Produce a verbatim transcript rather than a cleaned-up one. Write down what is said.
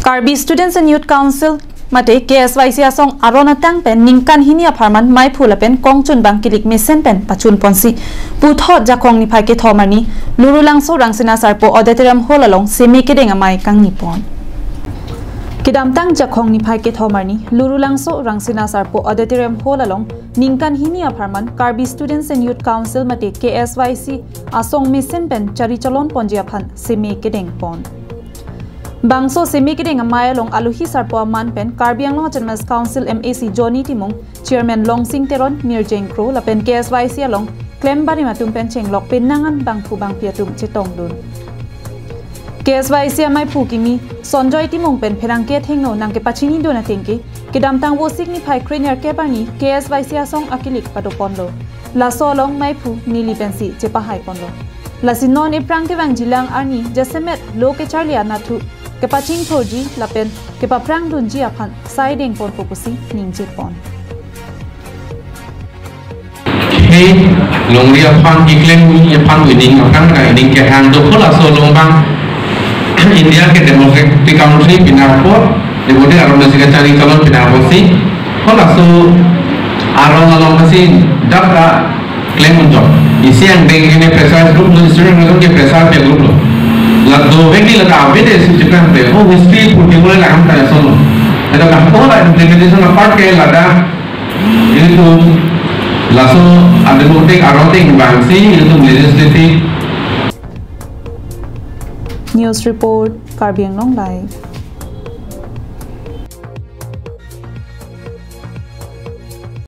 Karbi Students and Youth Council mate K S Y C asong aron atang pen ningkan hini apharman maiphu lapen kongchunbang kilik mesen pen pachun ponsi puthot Jakhong niphai kethom arni Lurulangso Rangsina Sarpo Auditorium Hall along seme kedeng amei kangni pon. Kedamtang Jakhong niphai kethom arni Lurulangso Rangsina Sarpo Auditorium Hall along ningkan hini apharman Karbi Students and Youth Council mate K S Y C asong mesen pen chari cholon ponji aphan seme kedeng pon. Bangso seme kedeng amei along alohi sarpo aman pen Karbi Anglong Autonomous Council M A C Johnny Timung, Chairman Longsing Teron, Mirjeng Kro lapen K S Y C along klem barim atum pen chenglok penangan bangphu bangpi atum chetongdun. K S Y C amaiphu kimi Sonjoy Timung pen pherangke athengno nangkepachinidun atengke, kedamtang Vosik niphai krenerkep arni K S Y C asong akilik padoponlo. Laso along maiphu neli pensi chepahai ponlo. Lasi non ephrang kevangjilang arni jasemet lo kecharli anatthu kepachingthurji lapen kepaphrangdunji aphan sai dengponpo pusi ningje pon. He longri aphan keklem aphan ining aphan ka ining kehang do halaso along abang India ke democratic country pinapot, debode aron si kachari cholon pinapotsi halaso aron along si dak ka klem unjok. Isi angdeng ke pressure group lo, student lo ke pressure pe group lo. La dovek ke la ka ave de si chikang pe. Oh, history pur ke boleh lah ham tanya solo. Ada ka ko la implementation apart ke lada ilitum laso ademokratik aron ateng abangsi ilitum legislative. News report, Karbi Anglong Live.